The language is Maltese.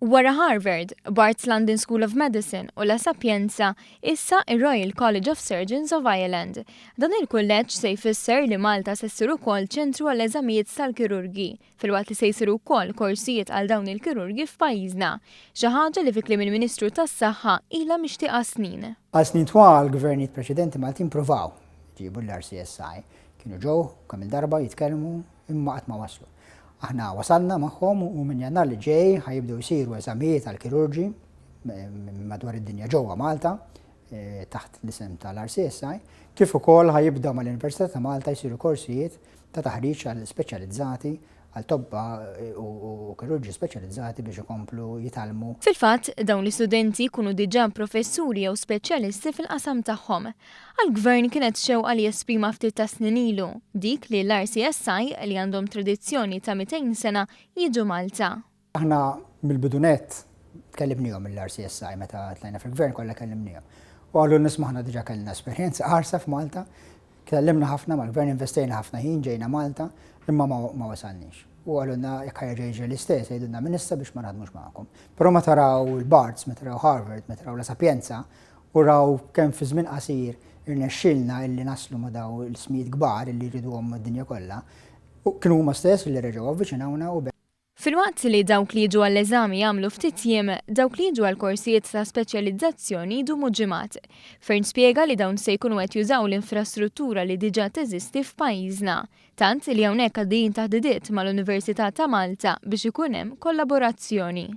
Wara Harvard, Barts London School of Medicine u La Sapienza, issa ir-Royal College of Surgeons of Ireland. Dan il-kulleġġ se jfisser li Malta se ssir ukoll ċentru għall-eżamijiet tal-kirurgi, filwaqt li se jsiru wkoll korsijiet għal dawn il-kirurgi f'pajjiżna. Xi ħaġa li fi kliem il-Ministru tas-Saħħa ilha mixtieqa snin. Għal snin twal gvernijiet preċedenti Maltin pruvaw jġibu l-RCSI. Kienu ġew kemm-il darba jitkellmu imma qatt ma waslu. Aħna wasalna magħhom u minn Jannar li ġej ħa jibdew jsiru eżamijiet għal kirurġi madwar id-dinja ġewwa Malta taħt l-isem tal-RCSI, kif ukoll ħa jibdew mal-Università ta' Malta jsiru korsijiet ta' taħriġ għal speċjalizzati għal tobba u kirurġi speċjalizzati biex ikomplu jitgħallmu. Fil-fatt, dawn l-istudenti jkunu diġà professuri jew speċjalisti fil-qasam tagħhom. Għall-Gvern kienet xewqa li esprima ftit ta' snin ilu, dik li l-RCSI, li għandhom tradizzjoni ta' 200 sena, jiġu Malta. Aħna mill-bidu nett kellimniehom mill-RCSI meta tlajna fil-Gvern kollha kellimniehom. U qalulna isma' aħna diġà kellna esperjenza qarsa f'Malta, kellimna ħafna mal-Gvern, investejna ħafna ħin, ġejna Malta, imma ma wasalniex. U qalulna jekk ħa jerġa' jiġri l-istess, għidulna minn issa biex ma naħdmux magħkom. Però meta raw il-Barts, meta raw Harvard, meta raw La Sapienza, u raw kemm fi żmien qasir irnexxielna illi naslu ma' dawn l-ismijiet kbar illi jriduhom mad-dinja kollha, kienu huma stess illi reġgħu avviċinawna u Filwaqt li dawk li jiġu għall-eżami jagħmlu ftit jiem, dawk li jiġu għall-korsijiet ta' speċjalizzazzjoni jdumu ġimgħat. Fearne spjega li dawn se jkunu qed jużaw l-infrastruttura li diġà teżisti f'pajjiżna, tant li hawnhekk għaddejjin taħdidiet mal-Università ta' Malta biex ikun hemm kollaborazzjoni.